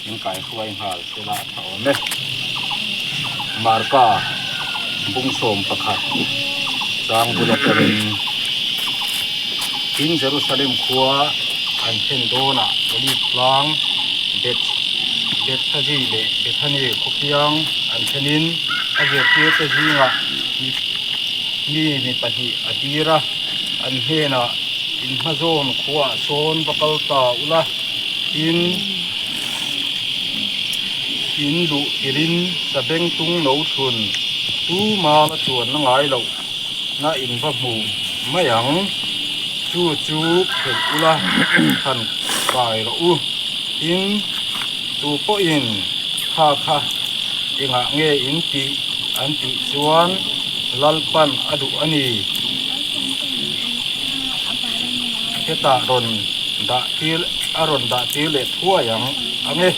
In kaihruai nghal sela a tha awm e. Marka bung 11 chang bul atangin Tin Jerusalem khua an thlen dawnah Olive tlang Beth Bethphage leh Bethany khawpiang an thlenin a zirtirte zingah mi mi mi pahnih a tir a, an hnenah inhmazawn khuaah sawn va kal ta ula. Tin, in luh tirin sabeng tung lo thlun tu mala chuan na ngai loh na in va hmu mai ang. Chu chu phelh ula han kai rawh u. Tin, tu pawhin kha kha engah nge in tih an tih chuan Lalpan a duh a ni. Hetah rawn. Dah tir a rawn dah tir leh thuai ang ang e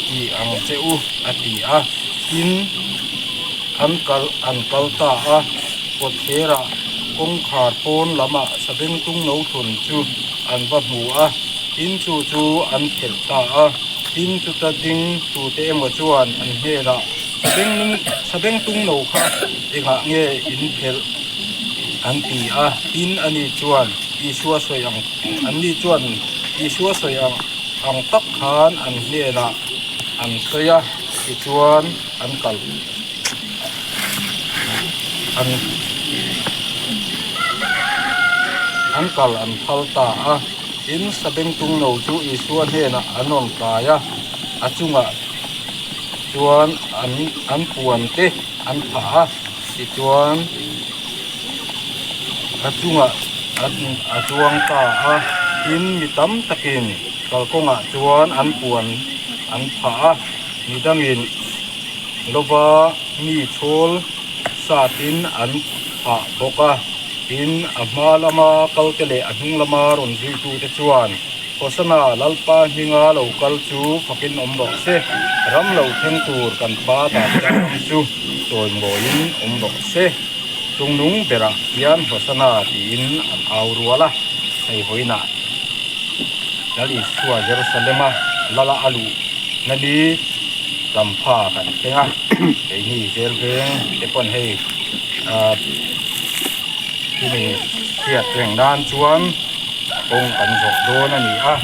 ti ang che u a ti a, tin an kal an kal ta a, kawtthlerah kawngkhar pawn lamah sabengtung no thlun chu an va hmu a, tin chu chu an phelh ta a, tin chuta ding tute emaw chuan an hnenah sabeng sabengtung no kha engah nge in phelh? An ti a, tin ani chuan Isua sawi ang anni chuan Isua sawi ang ang tak khan an hnenah an sawi a, tichuan an kal an an kal an phal ta a, tin Sabengtung no chu Isua hnenah an rawn kai a, a chungah chuan an an puan te an phah a. Tichuan a chungah a chuang ta a, tin mi tam takin kalkawngah chuan an puan an phah a, midangin lova mi chhawl satin an phah bawk a, tin a hma lama kalte leh a hnung lama rawn zuitute chuan Hosana, Lalpa hminga lo kal chu fakin awm rawh se, ram lo thleng tur kan pa Davida ram chu chawimawiin awm rawh se, chungnung berah hian Hosana tiin an au rual a. Hei vawiinah Lal Isua Jerusalema lala a luh na ni Champha kan thleng a, keini zel veng te pawn hei chumi hriat reng nan chuan Kawng kan zawh dawn a ni a,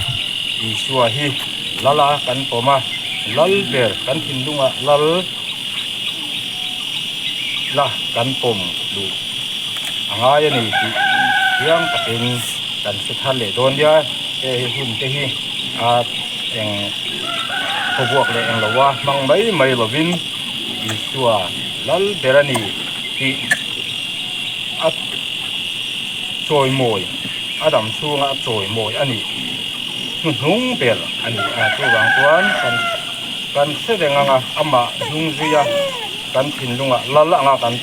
Isua hi lala kan pawm a, lal ber kan thinlungah lal la kan pawm duh a ngai a ni tih chiang takin kan hre thar leh dawn nia. Hei hun te hi a eng khawvuak leh eng loa hmang mai mai lovin Isua lal ber a ni tih a chawimawi a dam chhunga a chawimawi a nih hnuhnung ber a ni a chuvang chuan kan kan hre reng anga amah hnung zuia kan thinlungah lal anga kan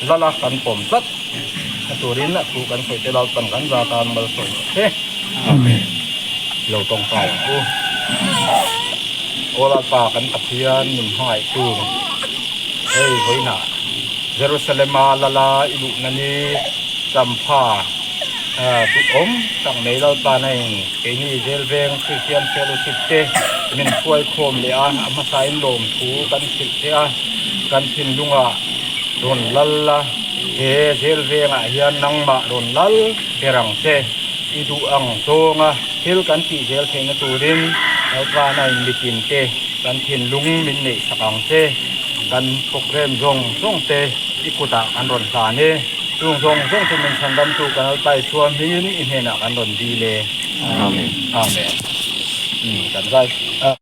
lal a kan pawm tlat a turin a thu kan sawi te Lalpan kan za tan malsawm rawh se Amen lo tawngtai ang u Aw Lalpa kan Pathian min hmangaihtu hei vawiinah Jerusalema lala i luhna ni Champha duhawm tak mai Lalpa naiin keini Zelveng Christian Fellowship te min hruai khawm leh a, a hmasain lawmthu kan hrilh che a, kan thinlungah rawn lal la, he Zelvengah hian nangmah rawn lal ber ang che, i duh ang zawnga thil kan tih zel theihna turin Lalpa naiin mitin te kan thinlung min neihsak ang che. Kan program zawng zawng te i kutah kan rawn hlan e. Chung zawng zawng chu min chhandamtu kan Lalpa Isua hmingin i hnenah kan rawn dil e. Amen. Amen. Kan zai a.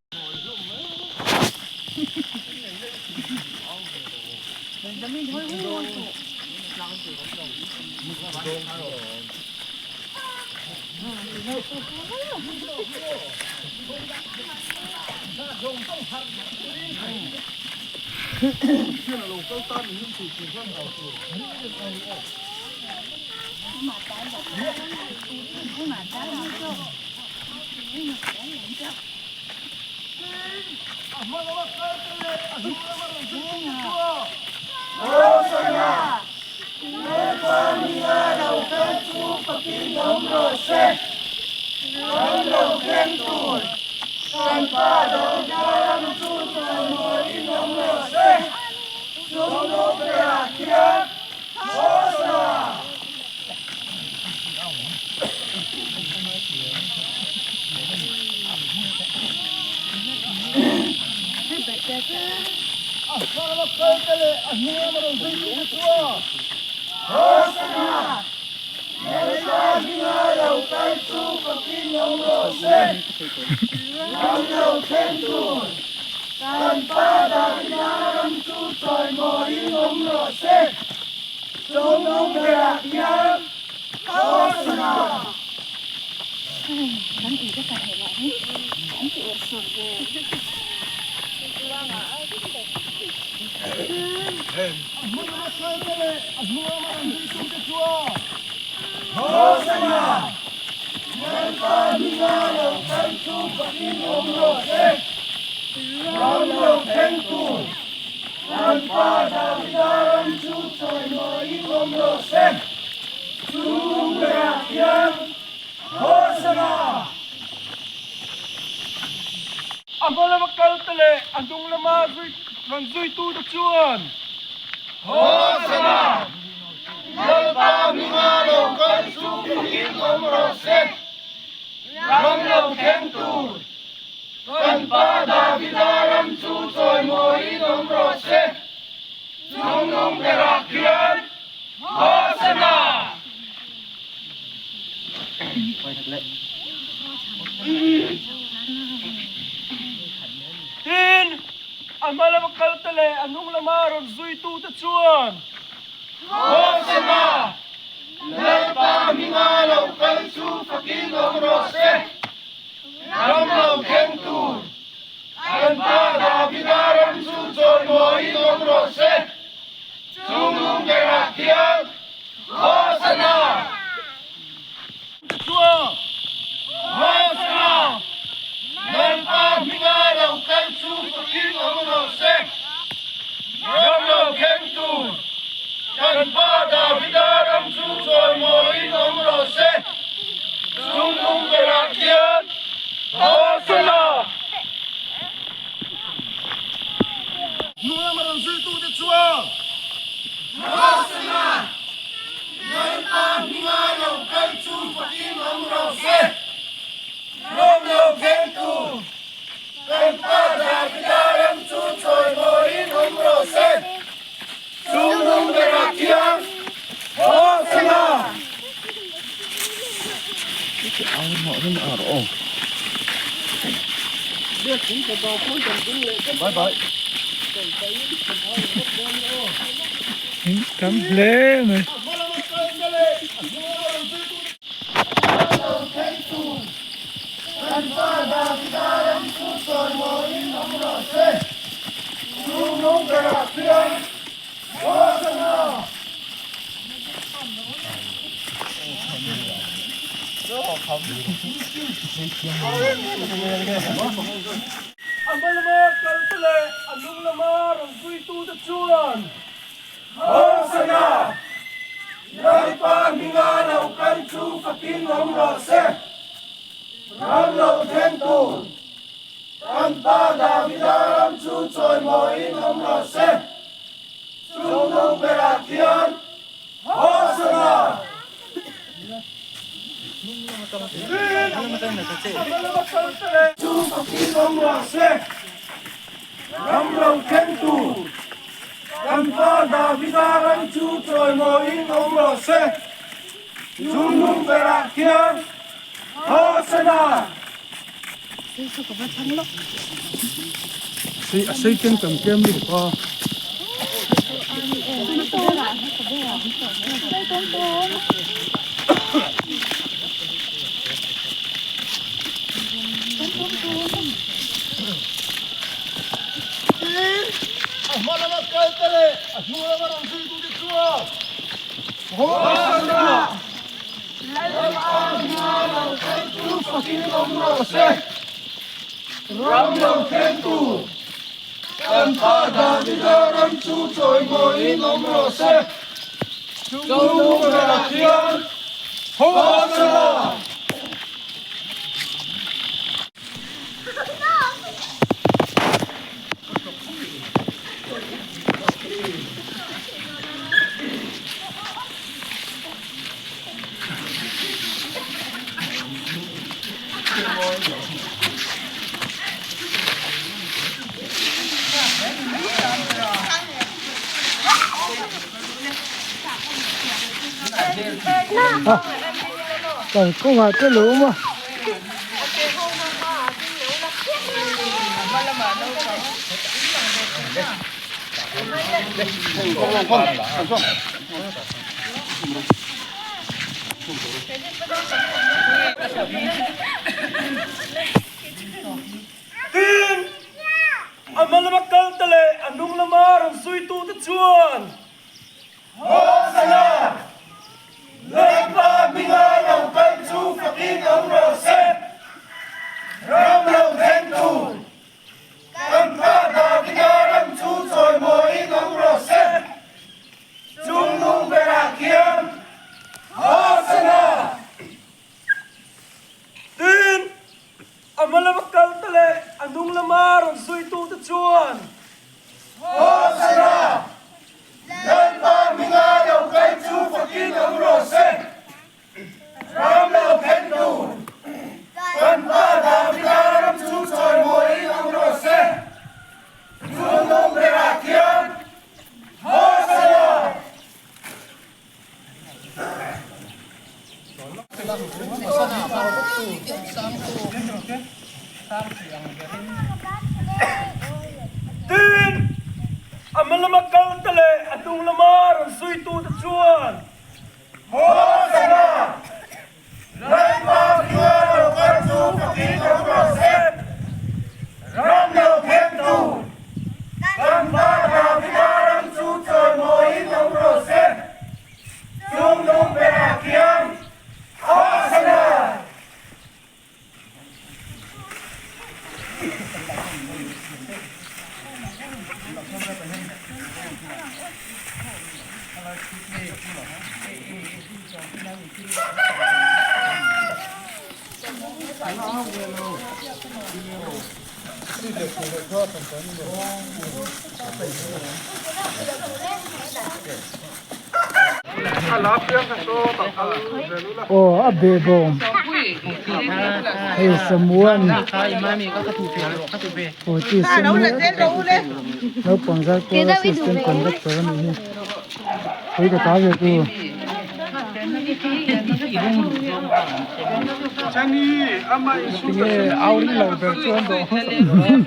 A hma lama kal te leh a hnung lama rawn zui tu te chuan Hosanna! Lalpa hminga lo kal chu fakin awm rawh se! Ram lo thleng tur kan Pa Davida ram chu chawimawiin awm rawh se! Chungnung berah hian Hosanna! A hmun lama kalte leh a hnung lama rawn zuitute chuan Hosanna! Lalpa hminga lo kal chu fakin awm rawh se! Ram lo thleng tur kan Pa Davida ram chu chawimawiin awm rawh se! Chung berah hian Hosanna! A hma lama kalte leh a hnung lama rawn zuitute chuan Hosanna! Lalpa hminga lo kal chu fakin awm rawh se! Ram lo thleng tur kan Pa Davida ram chu chawimawiin awm rawh se! Chungnung berah khian Hosanna! Tin, a hma lama kalte leh a hnung lama rawn zuitute chuan Hosanna! Lalpa hminga lo kal chu fakin awm rawh se! Ram lo thleng tur kan Pa Davida ram chu chawimawiin awm rawh se! Chungnung berah khian Hosanna! Chuan Hosanna! Lalpa hminga lo kal chu fakin awm rawh se! Ram lo thleng tur kan Pa Davida ram chu chawimawiin awm rawh se! Chungnung berah khian Hosanna! Hnung lama rawn zuitute chuan Hosanna! Lalpa hminga lo kal chu fakin awm rawh se! Ram lo thlengtu kan Pa Davida ram chu chawimawiin awm rawh se! Chungnung berah khian Hosanna! Tam hle mai. A hma lama kalte leh a hnung lama rawn zuitute chuan Hosanna! Lalpa hminga lo kal chu fakin awm rawh se! Ram lo thleng tur kan Pa Davida ram chu chawimawiin awm rawh se! Chungnung berah khian Hosanna! Chu fakin awm rawh se! Ram lo thleng tur kan Pa Davida ram chu chawimawiin awm rawh se! Chungnung berah khian Hosanna! A sei ken tam kem lutuk a. Tin, a hma lama kalte leh a hnu lama rawn zuitute chuan Hosanna! Lalpa hma lo kal chu fakin awm rawh se. Ram lo thleng tur kan Pa Davida ram chu chawimawiin awm rawh se. Chungnung berah hian Hosanna! A kalkawngah te lo awm a. Tin, a hma lama kalte leh a hnung lama rawn zuitute chuan, Hosana! Lalpa hminga lo kal chu fakin awm rawh se! Ram lo thlengtu, kan Pa Davida ram chu chawimawiin awm rawh se! Chungnung berah khian, Hosana! Tin, a hma lama kalte leh a hnung lama rawn zuitute chuan, Hosana! Lalpa hminga lo kal chu fakin awm rawh se! Ram lo thlengtu, kan Pa Davida ram chu chawimawiin awm rawh se! Chungnung berah khian, Hosana! Tin, a hma lama kalte leh a hnung lama rawn zuitute chuan, Hosana! Lalpa hminga lo kal chu fakin awm rawh se! Ram lo thlengtu, kan Pa Davida ram chu chawimawiin awm rawh se! Chungnung berah khian Hosana! Aw a behbawm hei samuan aw chi sen naupang zar pawl assistant conductor a nih hi pui ka ta ve tu. Tinge au ring lo ber chu an dawh hmasa.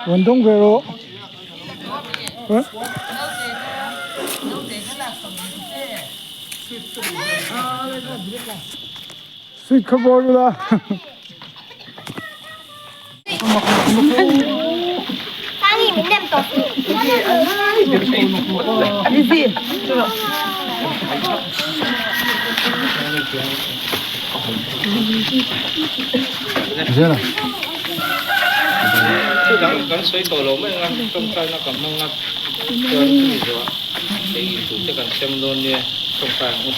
Rawn dawng ve rawh. Sweet kha bawr ula. Kan sawi tawh lo mai ang a, tawngtaina kan hmang a, chuan chumi zawhah ei in tur te kan sem dawn nia, tawngtai ang u.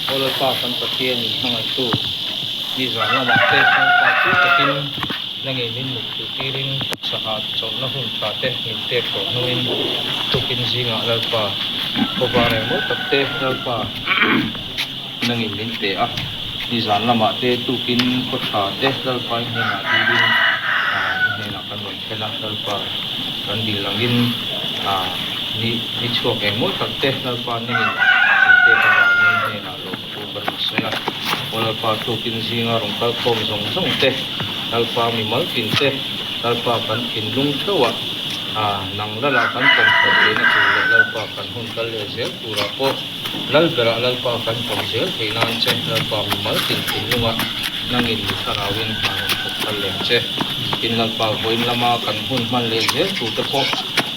Aw Lalpa kan Pathian in hmangaihtu nizan lamah te Lalpa chu takin na ngei min mut duh tirin taksa chawlhna hun tha te min pek tawh hnuin tukin zingah Lalpa khawvar engmaw tak te Lalpa Nangin min pe a, nizan lamah te tukin khaw tha te Lalpa i hnenah dilin i hnenah kan rawn thlen a, Lalpa kan dil angin ni ni chhuak engmaw tak te Lalpa nangin min pek avangin i hnenah lawmthu kan rawn sawi a. Aw Lalpa tukin zinga rawn kal khawm zawng zawng te, Lalpa mimal tin te, Lalpa kan thinlung theuhah nang lala kan pawm chhoh theihna tur leh Lalpa kan hun kal leh zel turah pawh Lalberah Lalpa kan pawm zel thei nan che, Lalpa mimal tin thinlunga nangin mi thlarauin hna rawn thawk thar lem che. Tin Lalpa vawiin lama kan hun hman leh zel turte pawh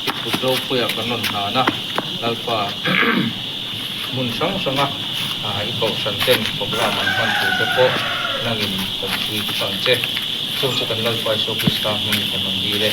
i kut ropuiah kan rawn hnan a, Lalpa hmun hrang hranga i kohhran ten program an hman turte pawh nangin pawmpui ang che. Chung chu kan Lalpa Isua Krista hmingin kan rawn dil e.